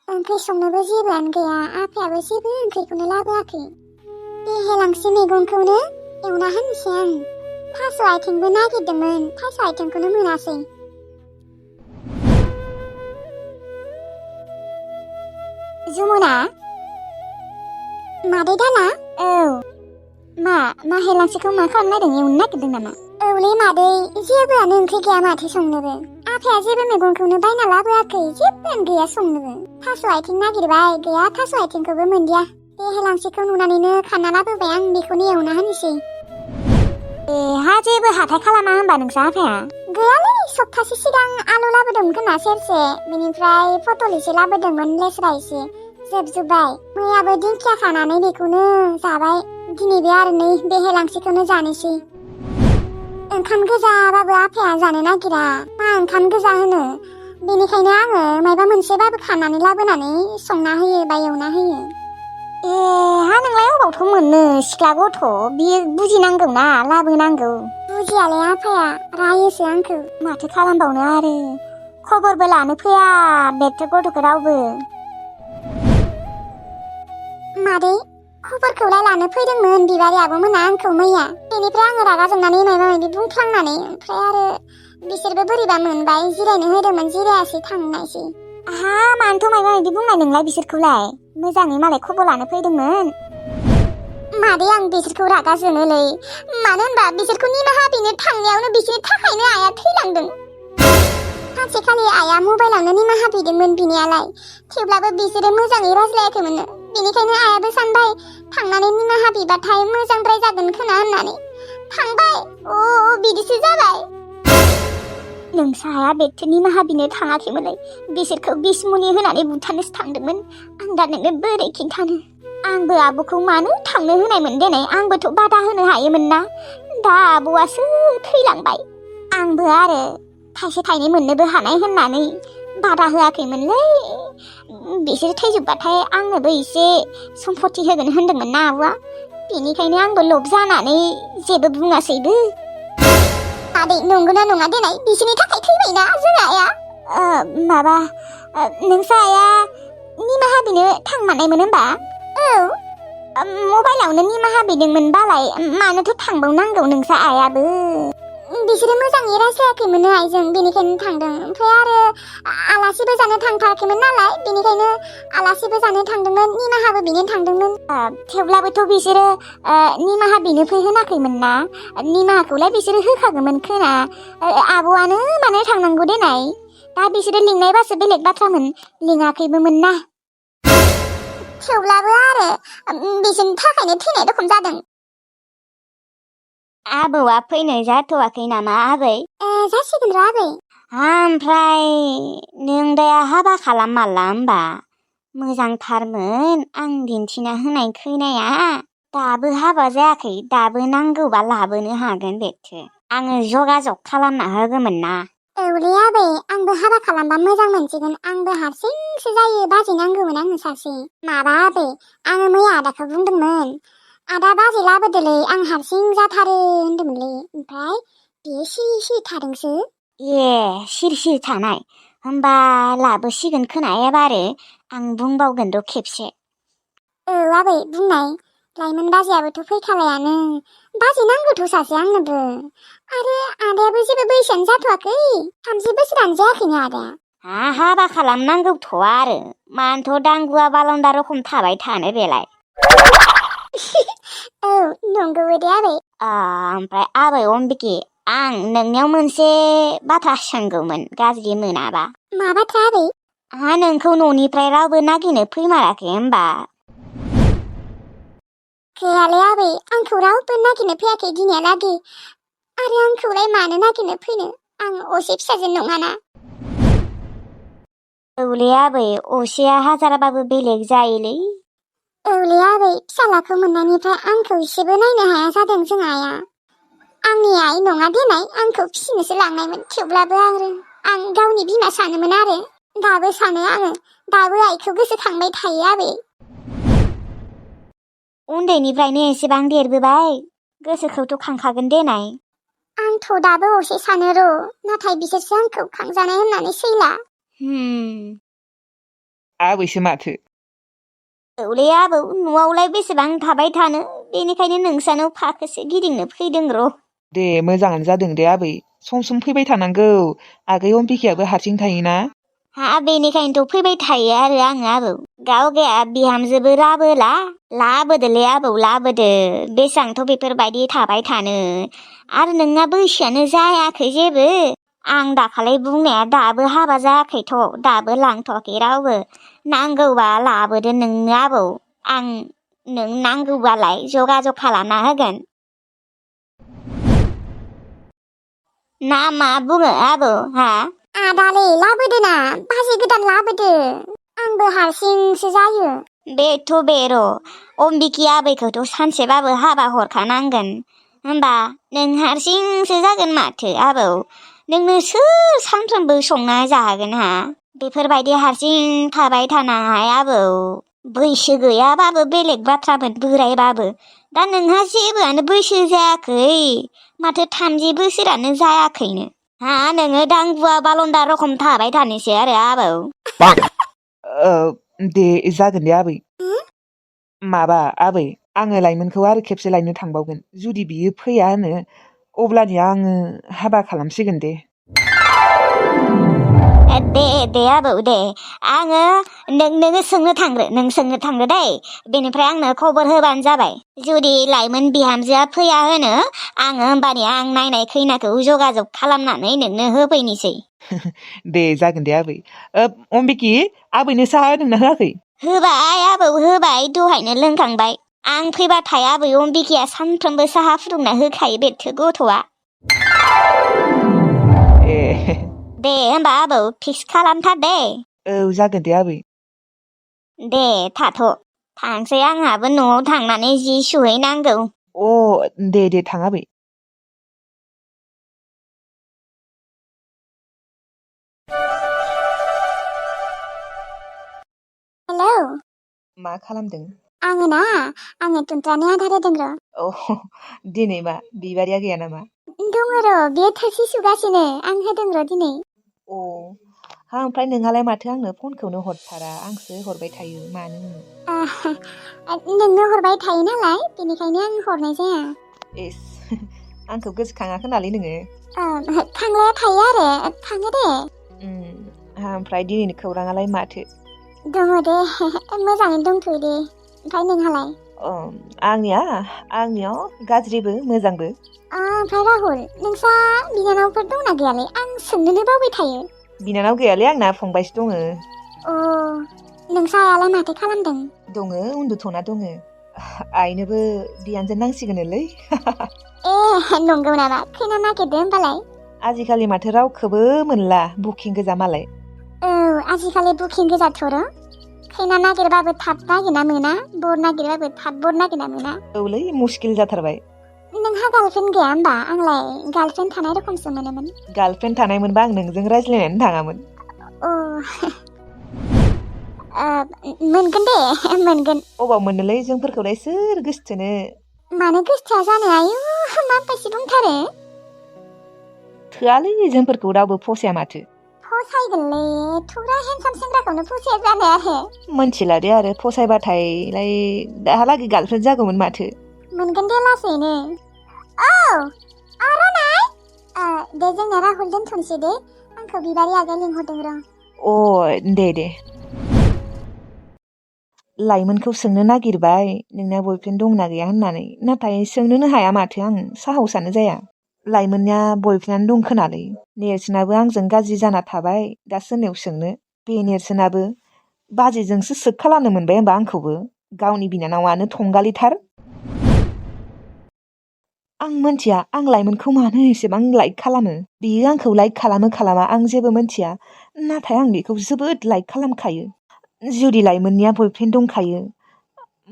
ओंख्रि संनोबो जेबोआनो गैया आफायाबो जेबो ओंख्रिखौनो लाबोआखै। देहायलांसि मैगंखौनो एवना होनोसै आं। थास' आथिंबो नागिरदोंमोन थास' आथिंखौनो मोनासै। जमुना मादै दाना औ मा हेलांसिखौ मा खालामनो नागिरदों एवनो नागिरदों नामा? औलै मादै जेबोआनो ओंख्रि गैया माथो संनोबो। आफाया जेबो मैगंखौनो बायना लाबोआखै जेबोआनो गैया संनोबो। थास' आथिं नागिरबाय गैया थास' आथिंखौबो मोनदिया। हेलांसिखौ नुनानैनो खाना लाबोबाय आं बेखौनो एवना होनोसै। हा जेबो हाथाय खालामा होनबा नोंसा आफाया? गैयालै सप्तासे सिगां आलु लाबोदोंमोन खोना सेरसे बेनिफ्राय पटल एसे लाबोदोंमोन लेस्रा एसे जोबजोब्बाय। मैयाबो दिंखिया खानानै बेखौनो जाबाय। दिनैबो आरो नै बे हेलांसिखौनो जानोसै। ओंखाम गोजाबाबो आफाया जानो नागिरा मा ओंखाम गोजा होनो। बेनिखायनो आङो मायबा मोनसेबाबो खानानै लाबोनानै संना होयो बा एवना होयो। हा नोंलाय अबावथ' मोननो सिख्ला गथ' बियो बुजिनांगौ ना लाबोनांगौ। बुजियालै आफाया रायोसो आंखौ माथो खालामबावनो आरो खबरबो लानो फैया बेथो गथ'खौ रावबो। मादै खबरखौलाय लानो फैदोंमोन बिबारि आब'मोना आंखौ मैया। बेनिफ्राय आङो रागा जोंनानै माबा माबि बुंफ्लांनानै ओमफ्राय आरो बिसोरबो बोरैबा मोनबाय जिरायनो होदोंमोन जिरायासै थांनायसै। मानोथ' माबा माबि बुंनाय नोंलाय बिसोरखौलाय मोजाङै मालाय खबर लानो फैदोंमोन। मादै आं बिसोरखौ रागा जोङोलै मानो होनबा बिसोरखौ निमाहा बिनो थांनायावनो बिसोरनि थाखायनो आइया थैलांदों। सानसेखालि आइया मबाइलावनो निमाहा बिदोंमोन बिनायालाय थेवब्लाबो बिसोरो मोजाङै रायज्लायाखैमोन। बेनिखायनो आइयाबो सानबाय थांनानै निमाहा बिबाथाय मोजांद्राय जागोन खोना होननानै थांबाय बिदिसो जाबाय। नोंसा आइया बेथो निमाहा बिनो थाङाखैमोनलै बिसोरखौ बिस मुलि होनानै बुथारनोसो थांदोंमोन। आं दा नोंनो बोरै खिन्थानो आंबो आब'खौ मानो थांनो होनायमोन देनाय आंबोथ' बादा होनो हायोमोन ना। दा आब'आसो थैलांबाय आंबो आरो थाइसे थाइनै मोननोबो हानाय होननानै बादा होआखैमोनलै। बिसोर थैजोबबाथाय आंनोबो एसे सम्पति होगोन होनदोंमोन ना आब'आ बेनिखायनो आंबो लब जानानै जेबो बुङासैबो। आदै नंगौना नङा देनाय बिसोरनि थाखाय थैबायना जों आइया। माबा नोंसा आइया निमाहा बिनो थांमारनायमोन होनबा? औ मबाइलावनो निमाहा बिदोंमोनबालाय मानोथ' थांबावनांगौ नोंसा आइयाबो। बिसोरो मोजाङै रायज्लायाखैमोन आइजों बेनिखायनो थांदों। ओमफ्राय आरो आलासिबो जानो थांथाराखैमोन नालाय बेनिखायनो आलासिबो जानो थांदोंमोन निमाहाबो बिनो थांदोंमोन। थेवब्लाबोथ' बिसोरो निमाहा बिनो फैहोनाखैमोन ना निमाहाखौलाय बिसोरो होखागौमोन खोना। आब'आनो मानो थांनांगौ देनाय दा बिसोरो लिंनायबासो बेलेग बाथ्रामोन लिङाखैबोमोन ना। थेवब्लाबो आरो बिसोरनि थाखायनो थैनाय रखम जादों। आबौआ फैनो जाथ'वाखै नामा आबै? जासिगोन र' आबै। ओमफ्राय नों दा हाबा खालाममारला होमबा? मोजांथारमोन आं दिन्थिना होनाय खैनाया दाबो हाबा जायाखै दाबो नांगौबा लाबोनो हागोन बेथो आङो जगाजग खालामना होगौमोन ना। औलै आबै आंबो हाबा खालामबा मोजां मोनसिगोन आंबो हारसिंसो जायो बाजै नांगौमोन आंनो सासे। माबा आबै आङो मैया आदाखौ बुंदोंमोन आदा बाजै लाबोदोलै आं हारसिं जाथारो होनदोंमोनलै ओमफ्राय बियो सिरि सिरि थादोंसो। सिरि सिरि थानाय होमबा लाबोसिगोन खोना एबारो आं बुंबावगोन र' खेबसे। आबै बुंनाय लाइमोन बाजैयाबोथ' फैखालायानो बाजै नांगौथ' सासे आंनोबो आरो आदायाबो जेबो बैसोआनो जाथ'वाखै 30 बोसोरानो जायाखैनो आदाया। हाबा खालामनांगौथ' आरो मानोथ' दांगुआ बालन्दा रखम थाबाय थानो बेलाय। औ नंगौबो दे आबै। ओमफ्राय आबै अम्बिके आं नोंनियाव मोनसे बाथ्रा सोंगौमोन गाज्रि मोनाबा। मा बाथ्रा आबै? नोंखौ न'निफ्राय रावबो नागिरनो फैमाराखै होमबा? गैयालै आबै आंखौ रावबो नागिरनो फैयाखै दिनैहालागै आरो आंखौलाय मानो नागिरनो फैनो आं असे फिसाजो नङाना। औलै आबै असेया हाजारबाबो बेलेग जायोलै। औलै आबै फिसालाखौ मोननायनिफ्राय आंखौ एसेबो नायनो हाया जादों जों आइया। आंनि आइ नङा देनाय आंखौ फिसिनोसो लांनायमोन थेवब्लाबो आं गावनि बिमा सानोमोन आरो दाबो सानो आङो दाबो आइखौ गोसोखांबाय थायो आबै। उन्दैनिफ्रायनो एसेबां देरबोबाय गोसोखौथ' खांखागोन देनाय। आंथ' दाबो असे सानो र' नाथाय बिसोरसो आंखौ खांजानाय होननानै सैला। आबैसो माथो। औलै आबौ न'आवलाय बेसेबां थाबाय थानो बेनिखायनो नोंसानाव फाखोसे गिदिंनो फैदों र'। दे मोजाङानो जादों दे आबै सम सम फैबाय थानांगौ आगै अम्बिकायाबो हारसिं थायोना। हा बेनिखायनोथ' फैबाय थायो आरो आङो आबौ गावगाया बिहामजोबो लाबोदोलै आबौ लाबोदो बेसांथ' बेफोरबायदि थाबाय थानो आरो नोंना बैसोआनो जायाखै जेबो आं दाखालै बुंनाया दाबो हाबा जायाखैथ' दाबो लांथ'वाखै रावबो नांगौबा लाबोदो नोंनो आबौ आं नों नांगौबालाय जगाजग खालामना होगोन ना मा बुङो आबौ हा आदालै लाबोदोना बाजै गोदान लाबोदो आंबो हारसिंसो जायो। बेथ' बे र' अम्बिकी आबैखौथ' सानसेबाबो हाबा हरखानांगोन होमबा नों हारसिंसो जागोन माथो आबौ नोंनो सोर सानफ्रोमबो संना जाहोगोन हा बेफोरबायदि हारसिं थाबाय थानाङाहाय आबौ बैसो गैयाबाबो बेलेग बाथ्रामोन बोरायबाबो दा नोंहा जेबोआनो बैसो जायाखै माथो 30 बोसोरानो जायाखैनो हा नोङो दांगुवा बालन्दा रखम थाबाय थानोसै आरो आबौ दे जागोन दे आबै माबा आबै आङो लाइमोनखौ आरो खेबसे लायनो थांबावगोन जुदि बियो फैया होनो अब्लानिया आङो हाबा खालामसिगोन दे। दे आबौ दे आङो नोङो सोंनो थांग्रो दै बेनिफ्राय आंनो खबर होबानो जाबाय जुदि लाइमोन बिहामजोआ फैया होनो आङो होमबानिया आं नायनाय खैनाखौ जगाजग खालामनानै नोंनो होफैनोसै। दे जागोन दे आबै अम्बिकी आबैनो साहा होदोंना होआखै? होबाय आबौ होबाय दहायनो लोंखांबाय आं फैबाथाय आबै अम्बिकीया सानफ्रोमबो साहा फुदुंना होखायो बेथो गथ'आ। ए दे होमबा आबौ फिक्स खालामथार दे। औ जागोन दे आबै। दे थाथ' थांसै आंहाबो न'आव थांनानै जि सुहैनांगौ। अ दे थां आबै। हेलौ मा खालामदों? आङो थुन्थ्रानि आदार होदों र'। अ दिनै मा बिबारिया गैया नामा? दङ र' बेयो थोरसि सुगासिनो आं होदों र' दिनै। अ हा ओमफ्राय नोंहालाय माथो आंनो फनखौनो हरथारा आंसो हरबाय थायो मानो? नोंनो हरबाय थायो नालाय बेनिखायनो आं हरनाय जाया। इस आंखौ गोसोखाङा खोनालै नोङो? थांलाया थायो आरो थाङो दे। ओमफ्राय दिनैनि खौराङालाय माथो? दङ दे मोजाङैनो दंथ'यो दे ओमफ्राय नोंहालाय? आंनियाव गाज्रिबो मोजांबो। ओमफ्राय राहुल नोंसा बिनानावफोर दंना गैयालै आं सोंनोनो बावबाय थायो। बिनानाव गैयालै आंना फंबायसो दङ। अ नोंसा आइयालाय माथो खालामदों? दङ उन्दुथ'ना दङ आइनोबो बिहामजो नांसिगोनलै। ए नंगौ नामा खैना नागिरदो होमबालाय? आजिखालि माथो रावखौबो मोनला बुकिं गोजा मालाय। औ आजिखालि बुकिं गोजाथ'र' खैना नागिरबाबो थाब नागिरना मोना बर नागिरबाबो थाब बर नागिरना मोना। औलै मुस्किल जाथारबाय। नोंहा गार्लफ्रेन्ड गैया होमबा? आंलाय गार्लफ्रेन्ड थानाय रखमसो मोनोमोन। गार्लफ्रेन्ड थानायमोनबा आं नोंजों रायज्लायनानै थाङामोन। मोनगोन दे मोनगोन। अबाव मोननोलै जोंफोरखौलाय सोर गोसथोनो? मानो गोसथोआ जानो आयु माबायदि बुंथारो। थोआलै जोंफोरखौ रावबो फसाया माथो। फसायगोनलै थुग्रा हेन्डसाम सेंग्राखौनो फसाया जानो आरो। मोनथिला दे आरो फसायबाथायलाय दाहालागै गार्लफ्रेन्ड जागौमोन माथो। मोनगोन दे लासैनो। औ रनाय दे जोंना राहुल दोनथ'नोसै दे आंखौ बिबारि आगै लिंहरदों र'। दे लाइमोनखौ सोंनो नागिरबाय नोंना बयफ्रेन्ड दंना गैया होननानै नाथाय सोंनोनो हाया माथो आं साहसआनो जाया। लाइमोननिया बयफ्रेन्ड दं खोनालै नेर्सोनाबो आंजों गाज्रि जाना थाबाय दा सोरनियाव सोंनो बे नेर्सोनाबो बाजैजोंसो सोग खालामनो मोनबाय होनबा आंखौबो गावनि बिनानावानो थंगालिथार। आं मोनथिया आं लाइमोनखौ मानो एसेबां लाइक खालामो बियो आंखौ लाइक खालामा आं जेबो मोनथिया नाथाय आं बेखौ जोबोद लाइक खालामखायो। जुदि लाइमोननिया बयफ्रेन्ड दंखायो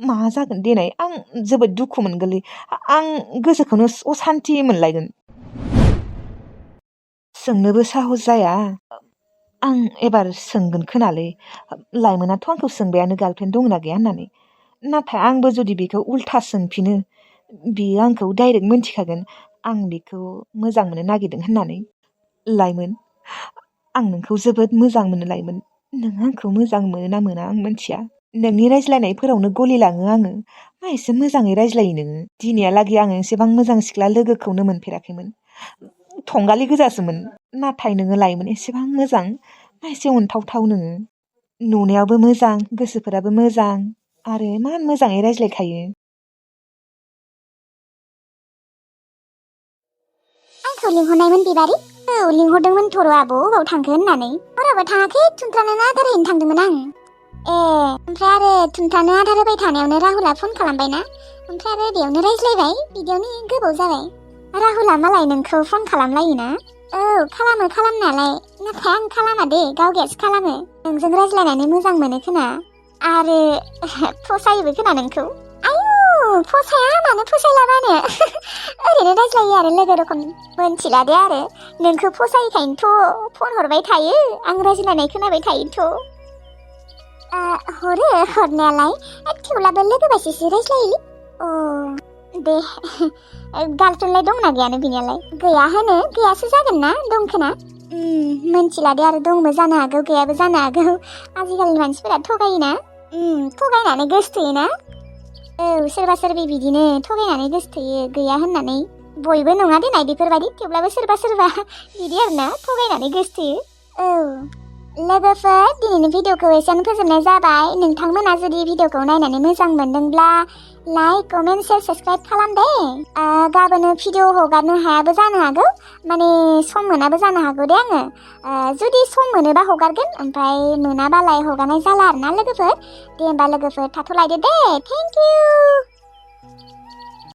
मा जागोन देनाय आं जोबोद दुखु मोनगोनलै आं गोसोखौनो असान्थि मोनलायगोन। सोंनोबो साहस जाया। आं एबार सोंगोन खोनालै लाइमोनाथ' आंखौ सोंबायानो गार्लफ्रेन्ड दंना गैया होननानै नाथाय आंबो जुदि बेखौ उल्था सोंफिनो बियो आंखौ डाइरेक्ट मोनथिखागोन आं बेखौ मोजां मोननो नागिरदों होननानै। लाइमोन आं नोंखौ जोबोद मोजां मोनो लाइमोन नों आंखौ मोजां मोनो ना मोना आं मिथिया। नोंनि रायज्लायनायफोरावनो गलिलाङो आङो। मा एसे मोजाङै रायज्लायो नोङो। दिनैहालागै आङो एसेबां मोजां सिख्ला लोगोखौनो मोनफेराखैमोन। थंगालि गोजासोमोन। नाथाय नोङो लाइमोन एसेबां मोजां। मा एसे अनथावथाव नोङो। नुनायावबो मोजां, गोसोफोराबो मोजां आरो इमान मोजाङै रायज्लायखायो। आंखौ लिंहरनायमोन बिबारि? औ लिंहरदोंमोन थर' आब' अबाव थांखो होननानै। हराबो थाङाखै, थुमथानोनो आदार हैनो थांदोंमोन आं। ए ओमफ्राय आरो थुमथानो आदार होबाय थानायावनो राहुला फन खालामबायना, ओमफ्राय आरो बेयावनो रायज्लायबाय, बिदियावनो गोबाव जाबाय। राहुला मालाय नोंखौ फन खालामलायोना? औ खालामो खालामनायालाय, नाथाय आं खालामा दे, गावगायासो खालामो। नोंजों रायज्लायनानै मोजां मोनो खोना आरो फसायोबो खोना नोंखौ। आयु फसाया मानो फसायलाबानो ओरैनो रायज्लायो आरो लोगो रखम। मोनथिला दे आरो नोंखौ फसायखायनोथ' फन हरबाय थायो, आं रायज्लायनाय खोनाबाय थायोथ'। हरो हरनायालाय, थेवब्लाबो लोगो बायदिसो रायज्लायोलै। अ दे गार्लफ्रेन्डलाय दंना गैयानो बिनियालाय? गैया होनो, गैयासो जागोन ना, दंखोना? मोनथिला दे आरो दंबो जानो हागौ गैयाबो जानो हागौ। आजिखालिनि मानसिफोरा थगायोना। थगायनानै गोसोथोयोना। औ सोरबा सोरबि बिदिनो थगायनानै गोसोथोयो गैया होननानै। बयबो नङा देनाय बेफोरबायदि, थेवब्लाबो सोरबा सोरबा बिदि आरोना थगायनानै गोसोथोयो। औ लोगोफोर दिनैनि भिडिअखौ एसेयावनो फोजोबनाय जाबाय। नोंथांमोना जुदि भिडिअखौ नायनानै मोजां मोनदोंब्ला लाइक कमेन्ट शेयार साबस्क्राइब खालाम दे। गाबोन भिडिअ हगारनो हायाबो जानो हागौ, माने सम मोनाबो जानो हागौ दे आङो। जुदि सम मोनोबा हगारगोन, ओमफ्राय मोनाबालाय हगारनाय जाला आरोना लोगोफोर। दे होमबा लोगोफोर थाथ'लायदो दे, थेंक इउ।